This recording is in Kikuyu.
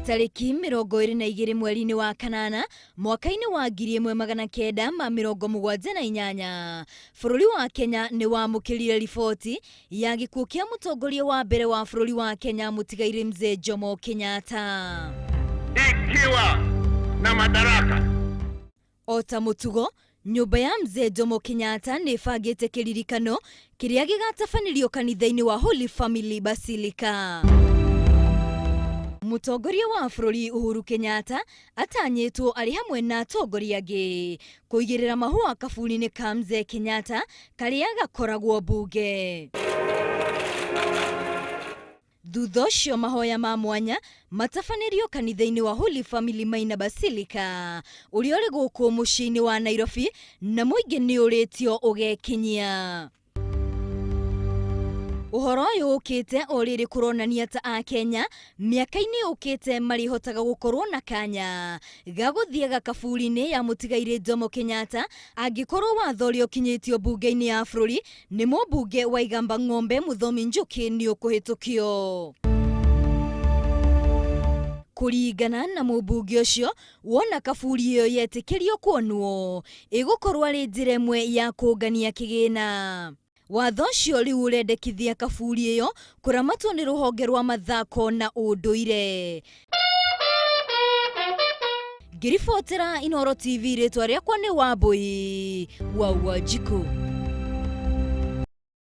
Tarĩki 22 mweri-inĩ wa kanana mwaka-inĩ wa 1978, bũrũri wa Kenya nĩ wamũkĩrire riboti ya gĩkuũ kĩa mũtongoria wa mbere wa bũrũri wa Kenya mũtigairĩ Mzee Jomo Kenyatta. Ikiwa na madaraka. O ta mũtugo, nyũmba ya Mzee Jomo Kenyatta nĩ ĩbangĩte kĩririkano kĩrĩa gĩgatabanĩrio kanitha-inĩ wa Holy Family Basilica. Mũtongoria wa bũrũri Uhuru Kenyatta atanyĩtwo arĩ hamwe na atongoria angĩ kũigĩrĩra mahũa kaburi-inĩ ka Mzee Kenyatta karĩa gakoragwo mbunge. Thutha ũcio mahoya ma mwanya matabanĩrio kanitha-inĩ wa Holy Family Minor Basilica ũrĩa ũrĩ gũkũ mũciĩ-inĩ wa Nairobi na mũingĩ nĩ ũrĩtio ũgekinyia. Ũhoro ũyũ ũkĩte o rĩrĩ kũronania ta Akenya mĩaka-inĩ yũkĩte marĩhotaga gũkorwo na kanya ga gũthiaga kaburi-inĩ ya mũtigairĩ Jomo Kenyatta angĩkorwo watho ũrĩa ũkinyĩtio mbunge-inĩ ya bũrũri Nĩ mũmbunge wa Igamba Ng'ombe Mũthomi Njũkĩ nĩ ũkũhĩtũkio. Kũringana na mũmbunge ũcio, wona kaburi ĩyo yetĩkĩrio kuonwo, ĩgũkorwo arĩ njĩra ĩmwe ya kũngania kĩgĩna. Watho ũcio rĩu ũrendekithia kaburi ĩyo kũramatwo nĩ rũhonge rwa mathako na ũndũire. Ngĩribotera Inooro TV rĩtwa rĩakwa nĩ Wambũi wa Wanjikũ.